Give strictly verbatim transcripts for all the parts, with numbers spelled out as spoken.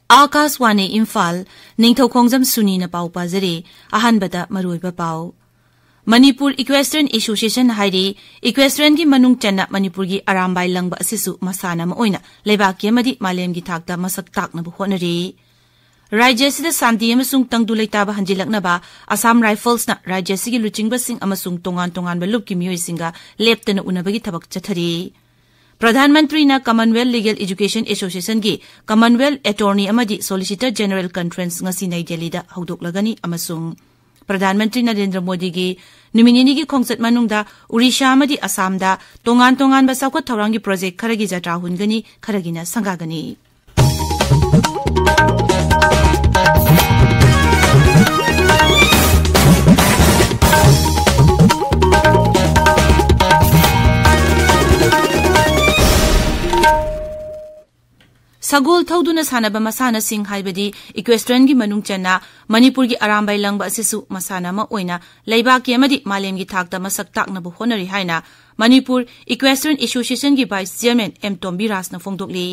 ꯑꯥꯀꯥꯁꯋꯥꯅꯤ ꯏꯝꯐꯥꯜ, ꯅꯤꯡꯊꯧꯈꯣꯡꯖꯝ ꯁꯨꯅꯤꯅ ꯄꯥꯎ ꯄꯥꯖꯔꯤ꯫ ꯑꯍꯥꯟꯕꯗ ꯃꯔꯨꯑꯣꯏꯕ ꯄꯥꯎ꯫ ꯃꯅꯤꯄꯨꯔ ꯏꯀ꯭ꯋꯦꯁꯇ꯭ꯔꯤꯌꯟ ꯑꯦꯁꯣꯁꯤꯌꯦꯁꯟ ꯍꯥꯏꯔꯤ, ꯏꯀ꯭ꯋꯦꯁꯇ꯭ꯔꯤꯌꯟꯒꯤ ꯃꯅꯨꯡ ꯆꯟꯅ ꯃꯅꯤꯄꯨꯔꯒꯤ ꯑꯔꯥꯝꯕꯥꯏ ꯂꯪꯕ ꯑꯁꯤꯁꯨ ꯃꯁꯥꯟꯅ ꯑꯃ ꯑꯣꯏꯅ ꯂꯩꯕꯥꯛꯀꯤ ꯑꯃꯗꯤ ꯃꯥꯂꯦꯝꯒꯤ ꯊꯥꯛꯇ ꯃꯁꯛ ꯇꯥꯛꯅꯕ ꯍꯣꯠꯅꯔꯤ꯫ ꯔꯥꯖ꯭ꯌ ꯑꯁꯤꯗ ꯁꯥꯟꯇꯤ ꯑꯃꯁꯨꯡ ꯇꯪꯗꯨ ꯂꯩꯇꯥꯕ ꯍꯟꯖꯤꯜꯂꯛꯅꯕ ꯑꯁꯥꯝ ꯔꯥꯏꯐꯜꯁꯅ ꯔꯥꯖ꯭ꯌ ꯑꯁꯤꯒꯤ ꯂꯨꯆꯤꯡꯕꯁꯤꯡ ꯑꯃꯁꯨꯡ ꯇꯣꯉꯥꯟ ꯇꯣꯉꯥꯟꯕ ꯂꯨꯞꯀꯤ ꯃꯤꯑꯣꯏꯁꯤꯡꯒ ꯂꯦꯞꯇꯅ ꯎꯅꯕꯒꯤ ꯊꯕꯛ ꯆꯠꯊꯔꯤ꯫ ꯄ꯭ꯔꯙꯥꯟ ꯃꯟꯇ꯭ꯔꯤꯅ Commonwealth legal education ꯑꯦꯁꯣꯁꯤꯌꯦꯁꯟꯒꯤ Commonwealth attorney ꯑꯃꯗꯤ ꯁꯣꯂꯤꯁꯤꯇꯔ ꯖꯦꯅꯔꯦꯜ ꯀꯟꯐꯔꯦꯟꯁ ꯉꯁꯤ ꯅꯩ ꯗꯦꯜꯂꯤꯗ ꯍꯧꯗꯣꯛꯂꯒꯅꯤ ꯑꯃꯁꯨꯡ ꯄ꯭ꯔꯙꯥꯟ ꯃꯟꯇ꯭ꯔꯤ ꯅꯔꯦꯟꯗ꯭ꯔ ꯃꯣꯗꯤꯒꯤ ꯅꯨꯃꯤꯠ ꯅꯤꯅꯤꯒꯤ ꯈꯣꯡꯆꯠ ꯃꯅꯨꯡꯗ ꯑꯣꯔꯤꯁꯥ ꯑꯃꯗꯤ ꯑꯁꯥꯝꯗ ꯇꯣꯉꯥꯟ ꯇꯣꯉꯥꯟꯕ ꯆꯥꯎꯈꯠ ꯊꯧꯔꯥꯡꯒꯤ ꯄ꯭ꯔꯣꯖꯦꯛ ꯈꯔꯒꯤ ꯖꯇ꯭ꯔꯥ ꯍꯨꯟꯒꯅꯤ, ꯈꯔꯒꯤꯅ ꯁꯪꯒꯥꯒꯅꯤ꯫ ꯁꯒꯣꯜ ꯊꯧꯗꯨꯅ ꯁꯥꯟꯅꯕ ꯃꯁꯥꯟꯅꯁꯤꯡ, ꯍꯥꯏꯕꯗꯤ ꯏꯀ꯭ꯋꯦꯁꯇ꯭ꯔꯤꯌꯟꯒꯤ ꯃꯅꯨꯡ ꯆꯟꯅ ꯃꯅꯤꯄꯨꯔꯒꯤ ꯑꯔꯥꯝꯕꯥꯏ ꯂꯪꯕ ꯑꯁꯤꯁꯨ ꯃꯁꯥꯟꯅ ꯑꯃ ꯑꯣꯏꯅ ꯂꯩꯕꯥꯛꯀꯤ ꯑꯃꯗꯤ ꯃꯥꯂꯦꯝꯒꯤ ꯊꯥꯛꯇ ꯃꯁꯛ ꯇꯥꯛꯅꯕ ꯍꯣꯠꯅꯔꯤ ꯍꯥꯏꯅ ꯃꯅꯤꯄꯨꯔ ꯏꯀ꯭ꯋꯦꯁꯇ꯭ꯔꯤꯌꯟ ꯑꯦꯁꯣꯁꯤꯌꯦꯁꯟꯒꯤ ꯚꯥꯏꯁ ꯆꯤꯌꯔꯃꯦꯟ ꯑꯦꯝ ꯇꯣꯝꯕꯤꯔꯥꯖꯅ ꯐꯣꯡꯗꯣꯛꯂꯤ꯫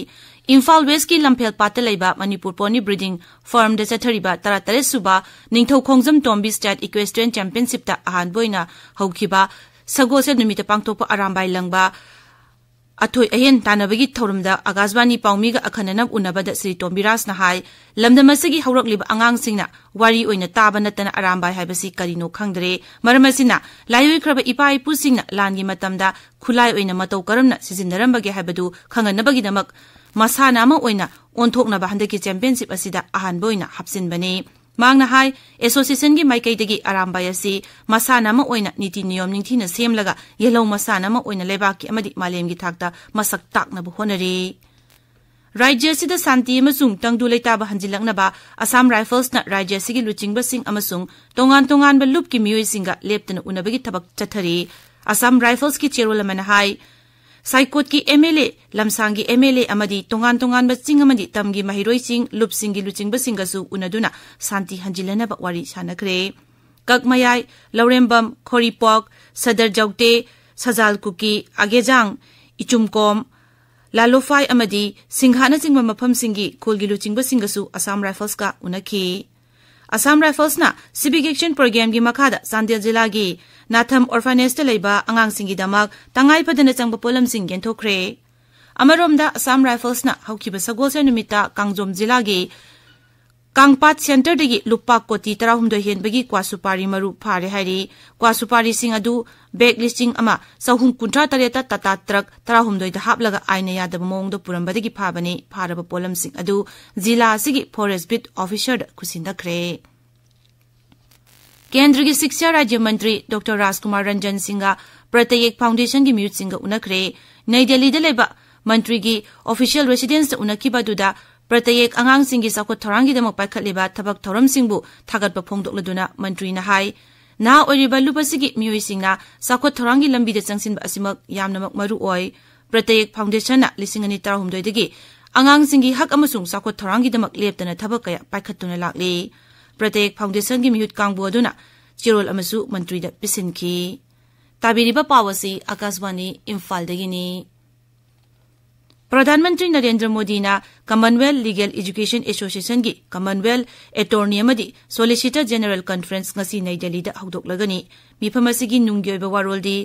ꯏꯝꯐꯥꯜ ꯋꯦꯁꯀꯤ ꯂꯝꯐꯦꯜ ꯄꯥꯠꯇ ꯂꯩꯕ ꯃꯅꯤꯄꯨꯔ ꯄꯣꯅꯤ ꯕ꯭ꯔꯤꯗꯤꯡ ꯐꯥꯔꯝꯗ ꯆꯠꯊꯔꯤꯕ ꯇꯔꯥꯇꯔꯦꯠ ꯁꯨꯕ ꯅꯤꯡꯊꯧꯈꯣꯡꯖꯝ ꯇꯣꯝꯕꯤ ꯁ꯭ꯇꯦꯠ ꯏꯀ꯭ꯋꯦꯁꯇ꯭ꯔꯤꯌꯟ ꯆꯦꯝꯄꯤꯌꯟꯁꯤꯞꯇ ꯑꯍꯥꯟꯕ ꯑꯣꯏꯅ ꯍꯧꯈꯤꯕ ꯁꯒꯣꯜꯁꯦꯜ ꯅꯨꯃꯤꯠꯇ ꯄꯥꯡꯊꯣꯛꯄ ꯑꯔꯥꯝꯕꯥꯏ ꯂꯪꯕ ꯑꯊꯣꯏ ꯑꯍꯦꯟ ꯇꯥꯟꯅꯕꯒꯤ ꯊꯧꯔꯝꯗ ꯑꯥꯀꯥꯁꯕꯥꯅꯤ ꯄꯥꯎꯃꯤꯒ ꯑꯈꯟꯅꯅ ꯎꯅꯕꯗ ꯁ꯭ꯔꯤ ꯇꯣꯝꯕꯤꯔꯥꯖꯅ ꯍꯥꯏ, ꯂꯝꯗꯝ ꯑꯁꯤꯒꯤ ꯍꯧꯔꯛꯂꯤꯕ ꯑꯉꯥꯡꯁꯤꯡꯅ ꯋꯥꯔꯤ ꯑꯣꯏꯅ ꯇꯥꯕ ꯅꯠꯇꯅ ꯑꯔꯥꯝꯕꯥꯏ ꯍꯥꯏꯕꯁꯤ ꯀꯔꯤꯅꯣ ꯈꯪꯗ꯭ꯔꯦ꯫ ꯃꯔꯝ ꯑꯁꯤꯅ ꯂꯥꯏꯑꯣꯏꯈ꯭ꯔꯕ ꯏꯄꯥ ꯏꯄꯨꯁꯤꯡꯅ ꯂꯥꯟꯒꯤ ꯃꯇꯝꯗ ꯈꯨꯠꯂꯥꯏ ꯑꯣꯏꯅ ꯃꯇꯧ ꯀꯔꯝꯅ ꯁꯤꯖꯤꯟꯅꯔꯝꯕꯒꯦ ꯍꯥꯏꯕꯗꯨ ꯈꯪꯍꯟꯅꯕꯒꯤꯗꯃꯛ ꯃꯁꯥꯟꯅ ꯑꯃ ꯑꯣꯏꯅ ꯑꯣꯟꯊꯣꯛꯅꯕ ꯍꯟꯗꯛꯀꯤ ꯆꯦꯝꯄꯤꯌꯟꯁꯤꯞ ꯑꯁꯤꯗ ꯑꯍꯥꯟꯕ ꯑꯣꯏꯅ ꯍꯥꯞꯆꯤꯟꯕꯅꯤ꯫ ꯃꯍꯥꯛꯅ ꯍꯥꯏ, ꯑꯦꯁꯣꯁꯤꯌꯦꯁꯟꯒꯤ ꯃꯥꯏꯀꯩꯗꯒꯤ ꯑꯔꯥꯝꯕꯥꯏ ꯑꯁꯤ ꯃꯁꯥꯟꯅ ꯑꯃ ꯑꯣꯏꯅ ꯅꯤꯇꯤ ꯅꯤꯌꯣꯝ ꯅꯤꯡꯊꯤꯅ ꯁꯦꯝꯂꯒ ꯌꯦꯜꯍꯧ ꯃꯁꯥꯟꯅ ꯑꯃ ꯑꯣꯏꯅ ꯂꯩꯕꯥꯛꯀꯤ ꯑꯃꯗꯤ ꯃꯥꯂꯦꯝꯒꯤ ꯊꯥꯛꯇ ꯃꯁꯛ ꯇꯥꯛꯅꯕ ꯍꯣꯠꯅꯔꯤ꯫ ꯔꯥꯖ꯭ꯌ ꯑꯁꯤꯗ ꯁꯥꯟꯇꯤ ꯑꯃꯁꯨꯡ ꯇꯪꯗꯨ ꯂꯩꯇꯥꯕ ꯍꯟꯖꯤꯜꯂꯛꯅꯕ ꯑꯁꯥꯝ ꯔꯥꯏꯐꯜꯁꯅ ꯔꯥꯖ꯭ꯌ ꯑꯁꯤꯒꯤ ꯂꯨꯆꯤꯡꯕꯁꯤꯡ ꯑꯃꯁꯨꯡ ꯇꯣꯉꯥꯟ ꯇꯣꯉꯥꯟꯕ ꯂꯨꯞꯀꯤ ꯃꯤꯑꯣꯏꯁꯤꯡꯒ ꯂꯦꯞꯇꯅ ꯎꯅꯕꯒꯤ ꯊꯕꯛ ꯆꯠꯊꯔꯤ꯫ ꯑꯁꯥꯝ ꯔꯥꯏꯐꯜꯁꯀꯤ ꯆꯦꯔꯣꯜ ꯑꯃꯅ ꯍꯥꯏ, ꯁꯥꯏꯀꯣꯠꯀꯤ ꯑꯦꯝ ꯑꯦꯜ ꯑꯦ, ꯂꯝꯁꯥꯡꯒꯤ ꯑꯦꯝ ꯑꯦꯜ ꯑꯦ ꯑꯃꯗꯤ ꯇꯣꯉꯥꯟ ꯇꯣꯉꯥꯟꯕ ꯆꯤꯡ ꯑꯃꯗꯤ ꯇꯝꯒꯤ ꯃꯍꯩꯔꯣꯏꯁꯤꯡ, ꯂꯨꯞꯁꯤꯡꯒꯤ ꯂꯨꯆꯤꯡꯕꯁꯤꯡꯒꯁꯨ ꯎꯅꯗꯨꯅ ꯁꯥꯟꯇꯤ ꯍꯟꯖꯤꯜꯂꯅꯕ ꯋꯥꯔꯤ ꯁꯥꯟꯅꯈ꯭ꯔꯦ꯫ ꯀꯛꯃꯌꯥꯏ, ꯂꯧꯔꯦꯝꯕꯝ, ꯈꯣꯔꯤꯄꯣꯛ, ꯁꯗꯔ ꯖꯧꯇꯦ, ꯁꯖꯥꯜ ꯀꯨꯀꯤ, ꯑꯒꯦꯖꯥꯡ, ꯏꯆꯨꯝꯀꯣꯝ, ꯂꯥꯂꯣꯐꯥꯏ ꯑꯃꯗꯤ ꯁꯤꯡꯍꯥꯠꯅꯆꯤꯡꯕ ꯃꯐꯝꯁꯤꯡꯒꯤ ꯈꯨꯜꯒꯤ ꯂꯨꯆꯤꯡꯕꯁꯤꯡꯒꯁꯨ ꯑꯁꯥꯝ ꯔꯥꯏꯐꯜꯁꯀ ꯎꯅꯈꯤ꯫ ꯑꯁꯥꯝ ꯔꯥꯏꯐꯜꯁꯅ ꯁꯤꯚꯤꯛ ꯑꯦꯛꯁꯟ ꯄ꯭ꯔꯣꯒ꯭ꯔꯥꯝꯒꯤ ꯃꯈꯥꯗ ꯆꯥꯟꯗꯦꯜ ꯖꯤꯂꯥꯒꯤ ꯅꯥꯊꯝ ꯑꯣꯔꯐꯥꯅꯦꯖꯇ ꯂꯩꯕ ꯑꯉꯥꯡꯁꯤꯡꯒꯤꯗꯃꯛ ꯇꯉꯥꯏ ꯐꯗꯅ ꯆꯪꯕ ꯄꯣꯠꯂꯝꯁꯤꯡ ꯌꯦꯟꯊꯣꯛꯈ꯭ꯔꯦ꯫ ꯑꯃꯔꯣꯝꯗ ꯑꯁꯥꯝ ꯔꯥꯏꯐꯜꯁꯅ ꯍꯧꯈꯤꯕ ꯁꯒꯣꯜꯁꯦꯟ ꯅꯨꯃꯤꯠꯇ ꯀꯥꯡꯖꯣꯝ ꯖꯤꯂꯥꯒꯤ ꯀꯥꯡꯄꯥꯠ ꯁꯦꯟꯇꯔꯗꯒꯤ ꯂꯨꯄꯥ ꯀꯣꯇꯤ ꯇꯔꯥꯍꯨꯝꯗꯣꯏ ꯍꯦꯟꯕꯒꯤ ꯀ꯭ꯋꯥ ꯁꯨꯄꯥꯔꯤ ꯃꯔꯨ ꯐꯥꯔꯦ ꯍꯥꯏꯔꯤ꯫ ꯀ꯭ꯋꯥ ꯁꯨꯄꯥꯔꯤꯁꯤꯡ ꯑꯗꯨ ꯕꯦꯒ ꯂꯤꯁꯤꯡ ꯑꯃ ꯆꯍꯨꯝ ꯀꯨꯟꯊ꯭ꯔꯥ ꯇꯔꯦꯠꯇ ꯇꯥꯇꯥ ꯇ꯭ꯔꯛ ꯇꯔꯥꯍꯨꯝꯗꯣꯏꯗ ꯍꯥꯞꯂꯒ ꯑꯥꯏꯟꯅ ꯌꯥꯗꯕ ꯃꯑꯣꯡꯗ ꯄꯨꯔꯝꯕꯗꯒꯤ ꯐꯥꯕꯅꯤ꯫ ꯐꯥꯔꯕ ꯄꯣꯠꯂꯝꯁꯤꯡ ꯑꯗꯨ ꯖꯤꯂꯥ ꯑꯁꯤꯒꯤ ꯐꯣꯔꯦꯁ ꯕꯤꯠ ꯑꯣꯐꯤꯁꯔꯗ ꯈꯨꯠꯁꯤꯟꯅꯈ꯭ꯔꯦ꯫ ꯀꯦꯟꯗ꯭ꯔꯒꯤ ꯁꯤꯛꯁꯥ ꯔꯥꯖ꯭ꯌ ꯃꯟꯇ꯭ꯔꯤ ꯗꯣꯛꯇꯔ ꯔꯥꯖꯀꯨꯃꯥꯔ ꯔꯟꯖꯟ ꯁꯤꯡꯒ ꯄ꯭ꯔꯇꯌꯦꯛ ꯐꯥꯎꯟꯗꯦꯁꯟꯒꯤ ꯃꯤꯍꯨꯠꯁꯤꯡꯒ ꯎꯅꯈ꯭ꯔꯦ꯫ ꯅꯩ ꯗꯦꯜꯂꯤꯗ ꯂꯩꯕ ꯃꯟꯇ꯭ꯔꯤꯒꯤ ꯑꯣꯐꯤꯁꯤꯌꯦꯜ ꯔꯦꯁꯤꯗꯦꯟꯁꯇ ꯎꯅꯈꯤꯕ ꯑꯗꯨꯗ ꯄ꯭ꯔꯇꯌꯦꯛ ꯑꯉꯥꯡꯁꯤꯡꯒꯤ ꯆꯥꯎꯈꯠ ꯊꯧꯔꯥꯡꯒꯤꯗꯃꯛ ꯄꯥꯏꯈꯠꯂꯤꯕ ꯊꯕꯛ ꯊꯧꯔꯝꯁꯤꯡꯕꯨ ꯊꯥꯒꯠꯄ ꯐꯣꯡꯗꯣꯛꯂꯗꯨꯅ ꯃꯟꯇ꯭ꯔꯤꯅ ꯍꯥꯏ, ꯅꯍꯥ ꯑꯣꯏꯔꯤꯕ ꯂꯨꯞ ꯑꯁꯤꯒꯤ ꯃꯤꯑꯣꯏꯁꯤꯡꯅ ꯆꯥꯎꯈꯠ ꯊꯧꯔꯥꯡꯒꯤ ꯂꯝꯕꯤꯗ ꯆꯪꯁꯤꯟꯕ ꯑꯁꯤꯃꯛ ꯌꯥꯝꯅꯃꯛ ꯃꯔꯨ ꯑꯣꯏ꯫ ꯄ꯭ꯔꯇꯌꯦꯛ ꯐꯥꯎꯟꯗꯦꯁꯟꯅ ꯂꯤꯁꯤꯡ ꯑꯅꯤ ꯇꯔꯥꯍꯨꯝꯗꯣꯏꯗꯒꯤ ꯑꯉꯥꯡꯁꯤꯡꯒꯤ ꯍꯛ ꯑꯃꯁꯨꯡ ꯆꯥꯎꯈꯠ ꯊꯧꯔꯥꯡꯒꯤꯗꯃꯛ ꯂꯦꯞꯇꯅ ꯊꯕꯛ ꯀꯌꯥ ꯄꯥꯏꯈꯠꯇꯨꯅ ꯂꯥꯛꯂꯤ꯫ ꯄ꯭ꯔꯇꯌꯦꯛ ꯐꯥꯎꯟꯗꯦꯁꯟꯒꯤ ꯃꯤꯍꯨꯠ ꯀꯥꯡꯕꯨ ꯑꯗꯨꯅ ꯆꯦꯔꯣꯜ ꯑꯃꯁꯨ ꯃꯟꯇ꯭ꯔꯤꯗ ꯄꯤꯁꯤꯟꯈꯤ꯫ ꯇꯥꯕꯤꯔꯤꯕ ꯄꯥꯎ ꯑꯁꯤ ꯑꯀꯥꯁꯕꯥꯅꯤ ꯏꯝꯐꯥꯜꯗꯒꯤꯅꯤ꯫ ꯄ꯭ꯔꯙꯥꯟ ꯃꯟꯇ꯭ꯔꯤ ꯅꯔꯦꯟꯗ꯭ꯔ ꯃꯣꯗꯤꯅ Commonwealth legal education ꯑꯦꯁꯣꯁꯤꯌꯦꯁꯟꯒꯤ Commonwealth attorney ꯑꯃꯗꯤ ꯁꯣꯂꯤꯁꯤꯇꯔ ꯖꯦꯅꯔꯦꯜ ꯀꯟꯐꯔꯦꯟꯁ ꯉꯁꯤ ꯅꯩ ꯗꯦꯜꯂꯤꯗ ꯍꯧꯗꯣꯛꯂꯒꯅꯤ꯫ ꯃꯤꯐꯝ ꯑꯁꯤꯒꯤ ꯅꯨꯡꯒꯤ ꯑꯣꯏꯕ ꯋꯥꯔꯣꯜꯗꯤ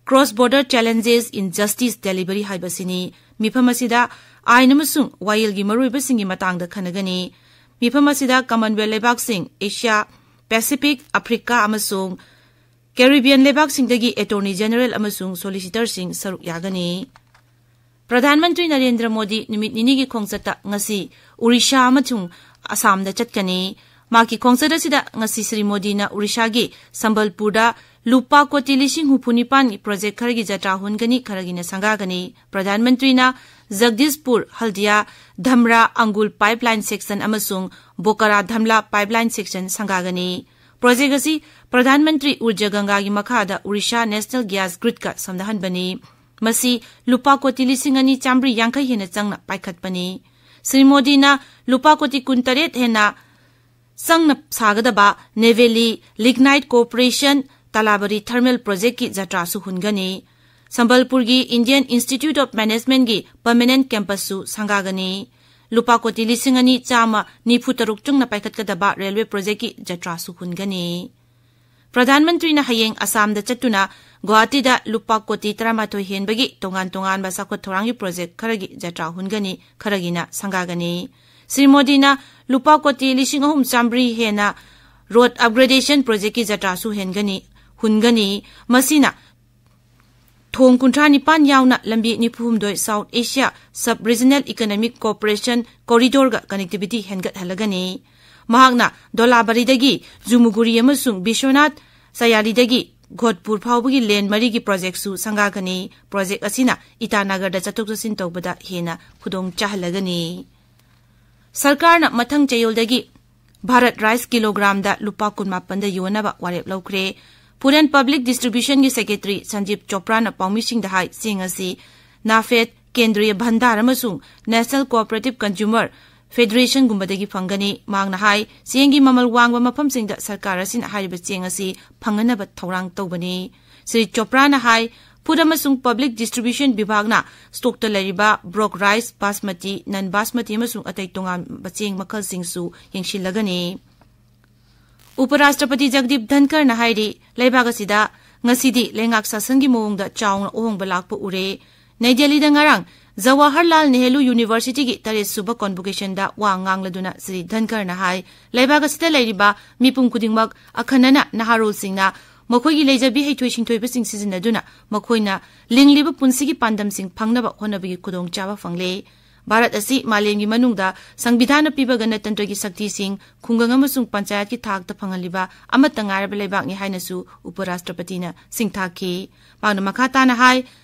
Cross Border Challenges in Justice Delivery ꯍꯥꯏꯕꯁꯤꯅꯤ꯫ ꯃꯤꯐꯝ ꯑꯁꯤꯗ ꯑꯥꯏꯟ ꯑꯃꯁꯨꯡ ꯋꯥꯌꯦꯜꯒꯤ ꯃꯔꯨꯑꯣꯏꯕꯁꯤꯡꯒꯤ ꯃꯇꯥꯡꯗ ꯈꯟꯅꯒꯅꯤ꯫ ꯃꯤꯐꯝ ꯑꯁꯤꯗ ꯀꯃꯟꯋꯦꯜꯊ ꯂꯩꯕꯥꯛꯁꯤꯡ, ꯑꯦꯁꯤꯌꯥ, ꯄꯦꯁꯤꯐꯤꯛ, ꯑꯐ꯭ꯔꯤꯀꯥ ꯑꯃꯁꯨꯡ ꯀꯦꯔꯤꯕꯤꯌꯟ ꯂꯩꯕꯥꯛꯁꯤꯡꯗꯒꯤ ꯑꯦꯇꯣꯔꯅꯤ ꯖꯦꯅꯔꯦꯜ ꯑꯃꯁꯨꯡ ꯁꯣꯂꯤꯁꯤꯇꯔꯁꯤꯡ ꯁꯔꯨꯛ ꯌꯥꯒꯅꯤ꯫ ꯄ꯭ꯔꯙꯥꯟ ꯃꯟꯇ꯭ꯔꯤ ꯅꯔꯦꯟꯗ꯭ꯔ ꯃꯣꯗꯤ ꯅꯨꯃꯤꯠ ꯅꯤꯅꯤꯒꯤ ꯈꯣꯡꯆꯠꯇ ꯉꯁꯤ ꯑꯣꯔꯤꯁꯥ ꯑꯃꯁꯨꯡ ꯑꯁꯥꯝꯗ ꯆꯠꯀꯅꯤ꯫ ꯃꯍꯥꯛꯀꯤ ꯈꯣꯡꯆꯠ ꯑꯁꯤꯗ ꯉꯁꯤ ꯁ꯭ꯔꯤ ꯃꯣꯗꯤꯅ ꯑꯣꯔꯤꯁꯥꯒꯤ ꯁꯝꯕꯜꯄꯨꯔꯗ ꯂꯨꯄꯥ ꯀꯣꯇꯤ ꯂꯤꯁꯤꯡ ꯍꯨꯝꯐꯨ ꯅꯤꯄꯥꯟꯒꯤ ꯄ꯭ꯔꯣꯖꯦꯛ ꯈꯔꯒꯤ ꯖꯇ꯭ꯔꯥ ꯍꯨꯟꯒꯅꯤ, ꯈꯔꯒꯤꯅ ꯁꯪꯒꯥꯒꯅꯤ꯫ ꯄ꯭ꯔꯙꯥꯟ ꯃꯟꯇ꯭ꯔꯤꯅ ꯖꯒꯗꯤꯁꯄꯨꯔ, ꯍꯜꯗꯤꯌꯥ, ꯙꯝꯔꯥ, ꯑꯪꯒꯨꯜ ꯄꯥꯏꯞꯂꯥꯏꯟ ꯁꯦꯛꯁꯟ ꯑꯃꯁꯨꯡ ꯕꯣꯀꯥꯔꯥ ꯙꯝꯂꯥ ꯄꯥꯏꯞꯂꯥꯏꯟ ꯁꯦꯛꯁꯟ ꯁꯪꯒꯥꯒꯅꯤ꯫ ꯄ꯭ꯔꯣꯖꯦꯛ ꯑꯁꯤ ꯄ꯭ꯔꯙꯥꯟ ꯃꯟꯇ꯭ꯔꯤ ꯎꯔꯖꯥ ꯒꯪꯒꯥꯒꯤ ꯃꯈꯥꯗ ꯑꯣꯔꯤꯁꯥ ꯅꯦꯁꯅꯦꯜ ꯒ꯭ꯌꯥꯁ ꯒ꯭ꯔꯤꯗꯀ ꯁꯝꯅꯍꯟꯕꯅꯤ꯫ ꯃꯁꯤ ꯂꯨꯄꯥ ꯀꯣꯇꯤ ꯂꯤꯁꯤꯡ ꯑꯅꯤ ꯆꯥꯃꯔꯤ ꯌꯥꯡꯈꯩ ꯍꯦꯟꯅ ꯆꯪꯅ ꯄꯥꯏꯈꯠꯄꯅꯤ꯫ ꯁ꯭ꯔꯤ ꯃꯣꯗꯤꯅ ꯂꯨꯄꯥ ꯀꯣꯇꯤ ꯀꯨꯟꯇꯔꯦꯠ ꯍꯦꯟꯅ ꯆꯪꯅ ꯁꯥꯒꯗꯕ Neyveli lignite corporation Talabira thermal ꯄ꯭ꯔꯣꯖꯦꯛꯀꯤ ꯖꯇ꯭ꯔꯥꯁꯨ ꯍꯨꯟꯒꯅꯤ꯫ ꯁꯝꯕꯜꯄꯨꯔꯒꯤ Indian Institute of Managementꯀꯤ permanent campusꯁꯨ ꯁꯪꯒꯥꯒꯅꯤ꯫ ꯂꯨꯄꯥ ꯀꯣꯇꯤ ꯂꯤꯁꯤꯡ ꯑꯅꯤ ꯆꯥꯝꯃ ꯅꯤꯐꯨ ꯇꯔꯨꯛ ꯆꯪꯅ ꯄꯥꯏꯈꯠꯀꯗꯕ ꯔꯦꯜꯋꯦ ꯄ꯭ꯔꯣꯖꯦꯛꯀꯤ ꯖꯇ꯭ꯔꯥꯁꯨ ꯍꯨꯟꯒꯅꯤ꯫ ꯄ꯭ꯔꯙꯥꯟ ꯃꯟꯇ꯭ꯔꯤꯅ ꯍꯌꯦꯡ ꯑꯁꯥꯝꯗ ꯆꯠꯇꯨꯅ ꯒꯨꯋꯥꯍꯥꯇꯤꯗ ꯂꯨꯄꯥ ꯀꯣꯇꯤ ꯇꯔꯥꯃꯥꯊꯣꯏ ꯍꯦꯟꯕꯒꯤ ꯇꯣꯉꯥꯟ ꯇꯣꯉꯥꯟꯕ ꯆꯥꯎꯈꯠ ꯊꯧꯔꯥꯡꯒꯤ ꯄ꯭ꯔꯣꯖꯦꯛ ꯈꯔꯒꯤ ꯖꯇ꯭ꯔꯥ ꯍꯨꯟꯒꯅꯤ, ꯈꯔꯒꯤꯅ ꯁꯪꯒꯥꯒꯅꯤ꯫ ꯁ꯭ꯔꯤ ꯃꯣꯗꯤꯅ ꯂꯨꯄꯥ ꯀꯣꯇꯤ ꯂꯤꯁꯤꯡ ꯑꯍꯨꯝ ꯆꯥꯝꯃꯔꯤ ꯍꯦꯟꯅ ꯔꯣꯗ ꯑꯞꯒ꯭ꯔꯦꯗꯦꯁꯟ ꯄ꯭ꯔꯣꯖꯦꯛꯀꯤ ꯖꯇ꯭ꯔꯥꯁꯨ ꯍꯦꯟꯒꯅꯤ, ꯍꯨꯟꯒꯅꯤ꯫ ꯃꯁꯤꯅ ꯊꯣꯡ ꯀꯨꯟꯊ꯭ꯔꯥ ꯅꯤꯄꯥꯟ ꯌꯥꯎꯅ ꯂꯝꯕꯤ ꯅꯤꯐꯨ ꯍꯨꯝꯗꯣꯏ South Asia Sub Regional Economic Cooperation Corridorꯒ connectivity ꯍꯦꯟꯒꯠꯍꯜꯂꯒꯅꯤ꯫ ꯃꯍꯥꯛꯅ ꯗꯣꯂꯥꯕꯔꯤꯗꯒꯤ ꯖꯨꯃꯨꯒꯨꯔꯤ ꯑꯃꯁꯨꯡ ꯕꯤꯁ꯭ꯋꯅꯥꯊ ꯆꯌꯥꯂꯤꯗꯒꯤ ꯒꯣꯗꯄꯨꯔ ꯐꯥꯎꯕꯒꯤ ꯂꯦꯟ ꯃꯔꯤꯒꯤ ꯄ꯭ꯔꯣꯖꯦꯛꯁꯨ ꯁꯪꯒꯥꯒꯅꯤ꯫ ꯄ꯭ꯔꯣꯖꯦꯛ ꯑꯁꯤꯅ ꯏꯇꯥꯅꯒꯔꯗ ꯆꯠꯊꯣꯛ ꯆꯠꯁꯤꯟ ꯇꯧꯕꯗ ꯍꯦꯟꯅ ꯈꯨꯗꯣꯡ ꯆꯥꯍꯜꯂꯒꯅꯤ꯫ ꯁꯔꯀꯥꯔꯅ ꯃꯊꯪ ꯆꯌꯣꯜꯗꯒꯤ ꯚꯥꯔꯠ ꯔꯥꯏꯁ ꯀꯤꯂꯣꯒ꯭ꯔꯥꯝꯗ ꯂꯨꯄꯥ ꯀꯨꯟꯃꯥꯄꯟꯗ ꯌꯣꯟꯅꯕ ꯋꯥꯔꯦꯞ ꯂꯧꯈ꯭ꯔꯦ꯫ Food and Public Distributionꯒꯤ Secretary ꯁꯟꯖꯤꯞ ꯆꯣꯄ꯭ꯔꯥꯅ ꯄꯥꯎꯃꯤꯁꯤꯡꯗ ꯍꯥꯏ, ꯆꯦꯡ ꯑꯁꯤ ꯅꯥꯐꯦꯗ, ꯀꯦꯟꯗ꯭ꯔꯤꯌ ꯚꯟꯗꯥꯔ ꯑꯃꯁꯨꯡ National Cooperative Consumer Federationꯒꯨꯝꯕꯗꯒꯤ ꯐꯪꯒꯅꯤ꯫ ꯃꯍꯥꯛꯅ ꯍꯥꯏ, ꯆꯦꯡꯒꯤ ꯃꯃꯜ ꯋꯥꯡꯕ ꯃꯐꯝꯁꯤꯡꯗ ꯁꯔꯀꯥꯔ ꯑꯁꯤꯅ ꯍꯥꯏꯔꯤꯕ ꯆꯦꯡ ꯑꯁꯤ ꯐꯪꯍꯟꯅꯕ ꯊꯧꯔꯥꯡ ꯇꯧꯕꯅꯤ꯫ ꯁ꯭ꯔꯤ ꯆꯣꯄ꯭ꯔꯥꯅ ꯍꯥꯏ, Food ꯑꯃꯁꯨꯡ Public Distribution ꯕꯤꯚꯥꯒꯅ ꯁ꯭ꯇꯣꯛꯇ ꯂꯩꯔꯤꯕ ꯕ꯭ꯔꯣꯛ ꯔꯥꯏꯁ, ꯕꯥꯁꯃꯇꯤ, ꯅꯟ ꯕꯥꯁꯃꯇꯤ ꯑꯃꯁꯨꯡ ꯑꯇꯩ ꯇꯣꯉꯥꯟꯕ ꯆꯦꯡ ꯃꯈꯜꯁꯤꯡꯁꯨ ꯌꯦꯡꯁꯤꯜꯂꯒꯅꯤ꯫ ꯎꯄꯔꯥꯁꯇ꯭ꯔꯄꯇꯤ ꯖꯒꯗꯤꯞ ꯙꯟꯀꯔꯅ ꯍꯥꯏꯔꯤ, ꯂꯩꯕꯥꯛ ꯑꯁꯤꯗ ꯉꯁꯤꯗꯤ ꯂꯩꯉꯥꯛ ꯁꯥꯁꯟꯒꯤ ꯃꯑꯣꯡꯗ ꯆꯥꯎꯅ ꯑꯍꯣꯡꯕ ꯂꯥꯛꯄ ꯎꯔꯦ꯫ ꯅꯩ ꯗꯦꯜꯂꯤꯗ ꯉꯔꯥꯡ ꯖꯋꯥꯍꯔꯂꯥꯜ ꯅꯦꯍꯔꯨ ꯌꯨꯅꯤꯚꯔꯁꯤꯇꯤꯒꯤ ꯇꯔꯦꯠ ꯁꯨꯕ ꯀꯣꯟꯚꯣꯀꯦꯁꯟꯗ ꯋꯥ ꯉꯥꯡꯂꯗꯨꯅ ꯁ꯭ꯔꯤ ꯙꯟꯀꯔꯅ ꯍꯥꯏ, ꯂꯩꯕꯥꯛ ꯑꯁꯤꯗ ꯂꯩꯔꯤꯕ ꯃꯤꯄꯨꯝ ꯈꯨꯗꯤꯡꯃꯛ, ꯑꯈꯟꯅꯅ ꯅꯍꯥꯔꯣꯜꯁꯤꯡꯅ ꯃꯈꯣꯏꯒꯤ ꯂꯩꯖꯕꯤ ꯍꯩꯊꯣꯏ ꯁꯤꯡꯊꯣꯏꯕꯁꯤꯡ ꯁꯤꯖꯤꯟꯅꯗꯨꯅ ꯃꯈꯣꯏꯅ ꯂꯤꯡꯂꯤꯕ ꯄꯨꯟꯁꯤꯒꯤ ꯄꯥꯟꯗꯝꯁꯤꯡ ꯐꯪꯅꯕ ꯍꯣꯠꯅꯕꯒꯤ ꯈꯨꯗꯣꯡꯆꯥꯕ ꯐꯪꯂꯦ꯫ ꯚꯥꯔꯠ ꯑꯁꯤ ꯃꯥꯂꯦꯝꯒꯤ ꯃꯅꯨꯡꯗ ꯁꯪꯕꯤꯙꯥꯟꯅ ꯄꯤꯕ ꯒꯅꯇꯟꯇ꯭ꯔꯒꯤ ꯁꯛꯇꯤꯁꯤꯡ ꯈꯨꯡꯒꯪ ꯑꯃꯁꯨꯡ ꯄꯟꯆꯥꯌꯠꯀꯤ ꯊꯥꯛꯇ ꯐꯪꯍꯜꯂꯤꯕ ꯑꯃꯠꯇ ꯉꯥꯏꯔꯕ ꯂꯩꯕꯥꯛꯅꯤ ꯍꯥꯏꯅꯁꯨ ꯎꯄꯔꯥꯁꯇ꯭ꯔꯄꯇꯤꯅ ꯁꯤꯡꯊꯥꯈꯤ꯫ ꯃꯍꯥꯛꯅ ꯃꯈꯥ ꯇꯥꯅ ꯍꯥꯏ,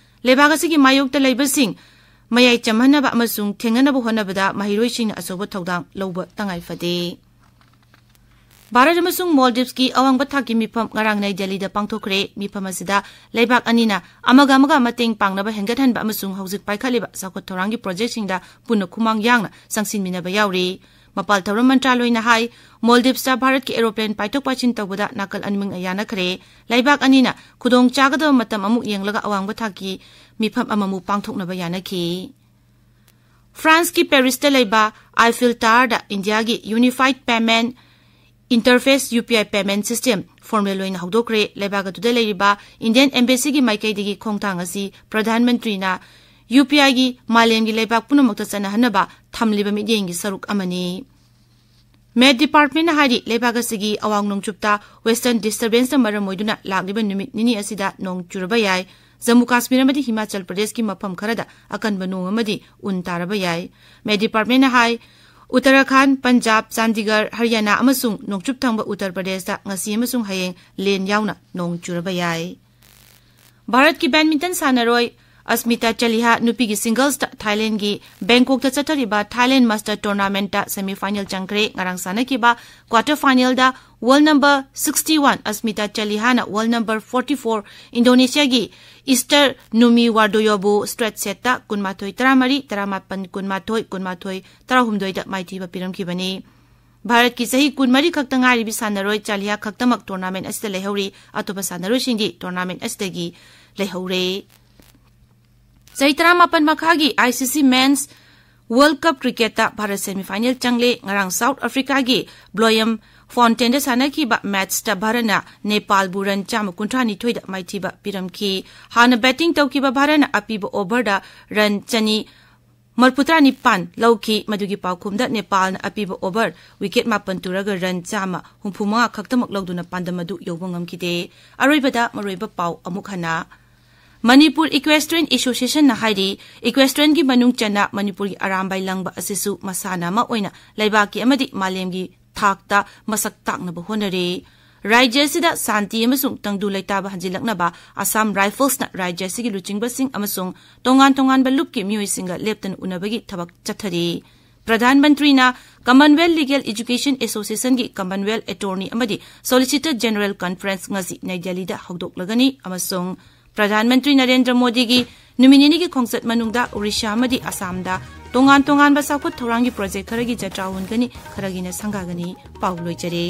ꯂꯩꯕꯥꯛ ꯑꯁꯤꯒꯤ ꯃꯥꯌꯣꯛꯇ ꯂꯩꯕꯁꯤꯡ ꯃꯌꯥꯏ ꯆꯝꯍꯟꯅꯕ ꯑꯃꯁꯨꯡ ꯊꯦꯡꯅꯅꯕ ꯍꯣꯠꯅꯕꯗ ꯃꯍꯩꯔꯣꯏꯁꯤꯡꯅ ꯑꯆꯧꯕ ꯊꯧꯗꯥꯡ ꯂꯧꯕ ꯇꯉꯥꯏ ꯐꯗꯦ꯫ ꯚꯥꯔꯠ ꯑꯃꯁꯨꯡ ꯃꯣꯜꯗꯤꯚꯁꯀꯤ ꯑꯋꯥꯡꯕ ꯊꯥꯛꯀꯤ ꯃꯤꯐꯝ ꯉꯔꯥꯡ ꯅꯩ ꯗꯦꯜꯂꯤꯗ ꯄꯥꯡꯊꯣꯛꯈ꯭ꯔꯦ꯫ ꯃꯤꯐꯝ ꯑꯁꯤꯗ ꯂꯩꯕꯥꯛ ꯑꯅꯤꯅ ꯑꯃꯒ ꯑꯃꯒ ꯃꯇꯦꯡ ꯄꯥꯡꯅꯕ ꯍꯦꯟꯒꯠꯍꯟꯕ ꯑꯃꯁꯨꯡ ꯍꯧꯖꯤꯛ ꯄꯥꯏꯈꯠꯂꯤꯕ ꯆꯥꯎꯈꯠ ꯊꯧꯔꯥꯡꯒꯤ ꯄ꯭ꯔꯣꯖꯦꯛꯁꯤꯡꯗ ꯄꯨꯟꯅ ꯈꯨꯃꯥꯡ ꯌꯥꯡꯅ ꯆꯪꯁꯤꯟꯃꯤꯟꯅꯕ ꯌꯥꯎꯔꯤ꯫ ꯃꯄꯥꯜ ꯊꯧꯔꯝ ꯃꯟꯇ꯭ꯔꯥꯂꯣꯏꯅ ꯍꯥꯏ, ꯃꯣꯜꯗꯤꯞꯁꯇ ꯚꯥꯔꯠꯀꯤ ꯑꯦꯔꯣꯄ꯭ꯂꯦꯟ ꯄꯥꯏꯊꯣꯛ ꯄꯥꯏꯁꯤꯟ ꯇꯧꯕꯗ ꯅꯥꯀꯜ ꯑꯅꯤꯃꯛꯅ ꯌꯥꯅꯈ꯭ꯔꯦ꯫ ꯂꯩꯕꯥꯛ ꯑꯅꯤꯅ ꯈꯨꯗꯣꯡ ꯆꯥꯒꯗꯕ ꯃꯇꯝ ꯑꯃꯨꯛ ꯌꯦꯡꯂꯒ ꯑꯋꯥꯡꯕ ꯊꯥꯛꯀꯤ ꯃꯤꯐꯝ ꯑꯃꯃꯨꯛ ꯄꯥꯡꯊꯣꯛꯅꯕ ꯌꯥꯅꯈꯤ꯫ ꯐ꯭ꯔꯥꯟꯁꯀꯤ ꯄꯦꯔꯤꯁꯇ ꯂꯩꯕ ꯑꯥꯏꯐꯤꯜ ꯇꯥꯋꯔꯗ ꯏꯟꯗꯤꯌꯥꯒꯤ Unified Payment Interface, UPI payment system, formal ꯑꯣꯏꯅ ꯍꯧꯗꯣꯛꯈ꯭ꯔꯦ꯫ ꯂꯩꯕꯥꯛ ꯑꯗꯨꯗ ꯂꯩꯔꯤꯕ ꯏꯟꯗꯤꯌꯟ ꯑꯦꯝꯕꯦꯁꯤꯒꯤ ꯃꯥꯏꯀꯩꯗꯒꯤ ꯈꯣꯡꯊꯥꯡ ꯑꯁꯤ ꯄ꯭ꯔꯙꯥꯟ ꯃꯟꯇ꯭ꯔꯤꯅ UPIꯒꯤ ꯃꯥꯂꯦꯝꯒꯤ ꯂꯩꯕꯥꯛ ꯄꯨꯝꯅꯃꯛꯇ ꯆꯠꯅꯍꯟꯅꯕ ꯊꯝꯂꯤꯕ ꯃꯤꯠꯌꯦꯡꯒꯤ ꯁꯔꯨꯛ ꯑꯃꯅꯤ꯫ ꯃꯦꯠ ꯗꯤꯄꯥꯔꯠꯃꯦꯟꯅ ꯍꯥꯏꯔꯤ, ꯂꯩꯕꯥꯛ ꯑꯁꯤꯒꯤ ꯑꯋꯥꯡ ꯅꯣꯡꯆꯨꯞꯇ ꯋꯦꯁꯇꯔꯟ ꯗꯤꯁꯇꯔꯕꯦꯟꯁꯅ ꯃꯔꯝ ꯑꯣꯏꯗꯨꯅ ꯂꯥꯛꯂꯤꯕ ꯅꯨꯃꯤꯠ ꯅꯤꯅꯤ ꯑꯁꯤꯗ ꯅꯣꯡ ꯆꯨꯔꯕ ꯌꯥꯏ꯫ ꯖꯝꯃꯨ ꯀꯥꯁꯃꯤꯔ ꯑꯃꯗꯤ ꯍꯤꯃꯥꯆꯜ ꯄ꯭ꯔꯗꯦꯁꯀꯤ ꯃꯐꯝ ꯈꯔꯗ ꯑꯀꯟꯕ ꯅꯣꯡ ꯑꯃꯗꯤ ꯎꯟ ꯇꯥꯔꯕ ꯌꯥꯏ꯫ ꯃꯦꯠ ꯗꯤꯄꯥꯔꯠꯃꯦꯟꯅ ꯍꯥꯏ, ꯎꯠꯇꯔꯥꯈꯟꯗ, ꯄꯟꯖꯥꯕ, ꯆꯥꯟꯗꯤꯒꯔ, ꯍꯔꯤꯌꯥꯅꯥ ꯑꯃꯁꯨꯡ ꯅꯣꯡꯆꯨꯞ ꯊꯪꯕ ꯎꯠꯇꯔ ꯄ꯭ꯔꯗꯦꯁꯇ ꯉꯁꯤ ꯑꯃꯁꯨꯡ ꯍꯌꯦꯡ ꯂꯦꯟ ꯌꯥꯎꯅ ꯅꯣꯡ ꯆꯨꯔꯕ ꯌꯥꯏ꯫ ꯚꯥꯔꯠꯀꯤ ꯕꯦꯗꯃꯤꯟꯇꯟ ꯁꯥꯟꯅꯔꯣꯏ ꯑꯁꯃꯤꯇꯥ ꯆꯂꯤꯍꯥ ꯅꯨꯄꯤꯒꯤ ꯁꯤꯡꯒꯜꯁꯇ ꯊꯥꯏꯂꯦꯟꯗꯒꯤ ꯕꯦꯡꯀꯣꯛꯇ ꯆꯠꯊꯔꯤꯕ ꯊꯥꯏꯂꯦꯟ ꯃꯥꯁꯇꯔ ꯇꯣꯔꯅꯥꯃꯦꯟꯠꯇ ꯁꯦꯃꯤꯐꯥꯏꯅꯦꯜ ꯆꯪꯈ꯭ꯔꯦ꯫ ꯉꯔꯥꯡ ꯁꯥꯟꯅꯈꯤꯕ ꯀ꯭ꯋꯥꯇꯔ ꯐꯥꯏꯅꯦꯜꯗ world number sixty one Ashmita ꯆꯂꯤꯍꯥꯅ ꯋꯥꯔꯜ ꯅꯝꯕꯔ forty four ꯏꯟꯗꯣꯅꯦꯁꯤꯌꯥꯒꯤ ꯏꯁꯇꯔ ꯅꯨꯃꯤ ꯋꯥꯔꯗꯣꯌꯣꯕꯨ ꯁ꯭ꯇ꯭ꯔꯦꯠ ꯁꯦꯠꯇ ꯀꯨꯟꯃꯥꯊꯣꯏ ꯇꯔꯥꯃꯔꯤ, ꯇꯔꯥꯃꯥꯄꯟ ꯀꯨꯟꯃꯥꯊꯣꯏ, ꯀꯨꯟꯃꯥꯊꯣꯏ ꯇꯔꯥꯍꯨꯝꯗꯣꯏꯗ ꯃꯥꯏꯊꯤꯕ ꯄꯤꯔꯝꯈꯤꯕꯅꯤ꯫ ꯚꯥꯔꯠꯀꯤ ꯆꯍꯤ ꯀꯨꯟꯃꯔꯤ ꯈꯛꯇ ꯉꯥꯏꯔꯤꯕꯤ ꯁꯥꯟꯅꯔꯣꯏ ꯆꯥꯂꯤꯌꯥ ꯈꯛꯇꯃꯛ ꯇꯣꯔꯅꯥꯃꯦꯟ ꯑꯁꯤꯗ ꯂꯩꯍꯧꯔꯤ꯫ ꯑꯇꯣꯞꯄ ꯁꯥꯟꯅꯔꯣꯏꯁꯤꯡꯗꯤ ꯇꯣꯔꯅꯥꯃꯦꯟ ꯑꯁꯤꯗꯒꯤ ꯂꯩꯍꯧꯔꯦ꯫ ꯆꯍꯤ ꯇꯔꯥꯃꯥꯄꯟ ꯃꯈꯥꯒꯤ ICC Men's World Cup ꯀ꯭ꯔꯤꯀꯦꯠꯇ ꯚꯥꯔꯠ ꯁꯦꯃꯤꯐꯥꯏꯅꯦꯜ ꯆꯪꯂꯦ꯫ ꯉꯔꯥꯡ ꯁꯥꯎꯠ ꯑꯐ꯭ꯔꯤꯀꯥꯒꯤ ꯕ꯭ꯂꯣꯌꯝ ꯐꯣꯟꯇꯦꯟꯗ ꯁꯥꯟꯅꯈꯤꯕ ꯃꯦꯠꯁꯇ ꯚꯥꯔꯠꯅ ꯅꯦꯄꯥꯜꯕꯨ ꯔꯟ ꯆꯥꯝꯃ ꯀꯨꯟꯊ꯭ꯔꯥ ꯅꯤꯊꯣꯏꯗ ꯃꯥꯏꯊꯤꯕ ꯄꯤꯔꯝꯈꯤ꯫ ꯍꯥꯟꯅ ꯕꯦꯇꯤꯡ ꯇꯧꯈꯤꯕ ꯚꯥꯔꯠꯅ ꯑꯄꯤꯕ ꯑꯣꯚꯔꯗ ꯔꯟ ꯆꯅꯤ ꯃꯔꯐꯨꯇꯔꯥ ꯅꯤꯄꯥꯟ ꯂꯧꯈꯤ꯫ ꯃꯗꯨꯒꯤ ꯄꯥꯎꯈꯨꯝꯗ ꯅꯦꯄꯥꯜꯅ ꯑꯄꯤꯕ ꯑꯣꯚꯔ ꯋꯤꯀꯦꯠ ꯃꯥꯄꯟ ꯇꯨꯔꯒ ꯔꯟ ꯆꯥꯝꯃ ꯍꯨꯝꯐꯨ ꯃꯉꯥ ꯈꯛꯇꯃꯛ ꯂꯧꯗꯨꯅ ꯄꯥꯟꯗꯝ ꯑꯗꯨ ꯌꯧꯕ ꯉꯝꯈꯤꯗꯦ꯫ ꯑꯔꯣꯏꯕꯗ ꯃꯔꯨꯑꯣꯏꯕ ꯄꯥꯎ ꯑꯃꯨꯛ ꯍꯟꯅ꯫ ꯃꯅꯤꯄꯨꯔ ꯏꯀ꯭ꯋꯦꯁꯇ꯭ꯔꯤꯌꯟ ꯑꯦꯁꯣꯁꯤꯌꯦꯁꯟꯅ ꯍꯥꯏꯔꯤ, ꯏꯀ꯭ꯋꯦꯁꯇ꯭ꯔꯤꯌꯟꯒꯤ ꯃꯅꯨꯡ ꯆꯟꯅ ꯃꯅꯤꯄꯨꯔꯒꯤ ꯑꯔꯥꯝꯕꯥꯏ ꯂꯪꯕ ꯑꯁꯤꯁꯨ ꯃꯁꯥꯟꯅ ꯑꯃ ꯑꯣꯏꯅ ꯂꯩꯕꯥꯛꯀꯤ ꯑꯃꯗꯤ ꯃꯥꯂꯦꯝꯒꯤ ꯊꯥꯛꯇ ꯃꯁꯛ ꯇꯥꯛꯅꯕ ꯍꯣꯠꯅꯔꯤ꯫ ꯔꯥꯖ꯭ꯌ ꯑꯁꯤꯗ ꯁꯥꯟꯇꯤ ꯑꯃꯁꯨꯡ ꯇꯪꯗꯨ ꯂꯩꯇꯥꯕ ꯍꯟꯖꯤꯜꯂꯛꯅꯕ ꯑꯁꯥꯝ ꯔꯥꯏꯐꯜꯁꯅ ꯔꯥꯖ꯭ꯌ ꯑꯁꯤꯒꯤ ꯂꯨꯆꯤꯡꯕꯁꯤꯡ ꯑꯃꯁꯨꯡ ꯇꯣꯉꯥꯟ ꯇꯣꯉꯥꯟꯕ ꯂꯨꯞꯀꯤ ꯃꯤꯑꯣꯏꯁꯤꯡꯒ ꯂꯦꯞꯇꯅ ꯎꯅꯕꯒꯤ ꯊꯕꯛ ꯆꯠꯊꯔꯤ꯫ ꯄ꯭ꯔꯙꯥꯟ ꯃꯟꯇ꯭ꯔꯤꯅ Commonwealth legal education ꯑꯦꯁꯣꯁꯤꯌꯦꯁꯟꯒꯤ Commonwealth attorney ꯑꯃꯗꯤ ꯁꯣꯂꯤꯁꯤꯇꯔ ꯖꯦꯅꯔꯦꯜ ꯀꯟꯐꯔꯦꯟꯁ ꯉꯁꯤ ꯅꯩ ꯗꯦꯜꯂꯤꯗ ꯍꯧꯗꯣꯛꯂꯒꯅꯤ ꯑꯃꯁꯨꯡ ꯄ꯭ꯔꯙꯥꯟ ꯃꯟꯇ꯭ꯔꯤ ꯅꯔꯦꯟꯗ꯭ꯔ ꯃꯣꯗꯤꯒꯤ ꯅꯨꯃꯤꯠ ꯅꯤꯅꯤꯒꯤ ꯈꯣꯡꯆꯠ ꯃꯅꯨꯡꯗ ꯑꯣꯔꯤꯁꯥ ꯑꯃꯗꯤ ꯑꯁꯥꯝꯗ ꯇꯣꯉꯥꯟ ꯇꯣꯉꯥꯟꯕ ꯆꯥꯎꯈꯠ ꯊꯧꯔꯥꯡꯒꯤ ꯄ꯭ꯔꯣꯖꯦꯛ ꯈꯔꯒꯤ ꯖꯇ꯭ꯔꯥ ꯍꯣꯟꯒꯅꯤ, ꯈꯔꯒꯤꯅ ꯁꯪꯒꯥꯒꯅꯤ꯫ ꯄꯥꯎ ꯂꯣꯏꯖꯔꯦ꯫